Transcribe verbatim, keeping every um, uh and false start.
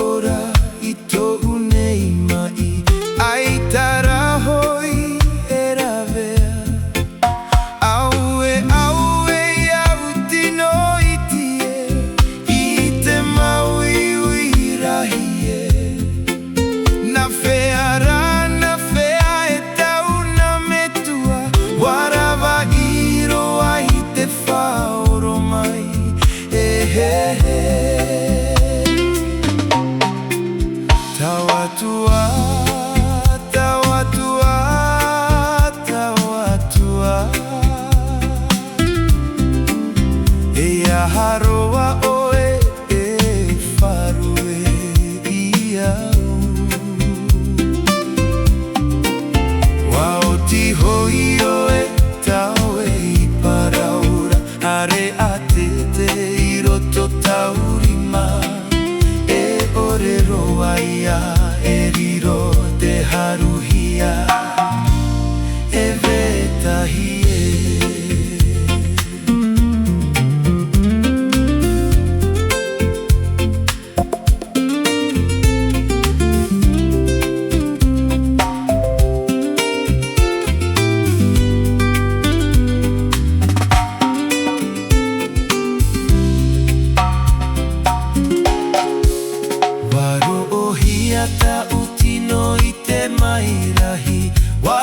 ora i tōʻu nei maʻi, ʻaita rā hoʻi e ravea. Auē, auē, i au tino iti ē, i te māuiui rahi ē. Nā fea rā, nā fea e taua metua, ʻua ravaʻi roa i te faʻaoromai, e he, he. Tau atu ā, tau atu ā, tau atu ā. E aha roa ʻoe e faʻaruʻe i au? ʻUa oti hoʻi ʻoe, tau e i parau ra, ʻaore ʻa tete i roto tau rima, e ʻore roa ia e riro te haruhia, e vetahi ē. ʻUa roʻohia taʻu tino i te maʻi rahi, ʻua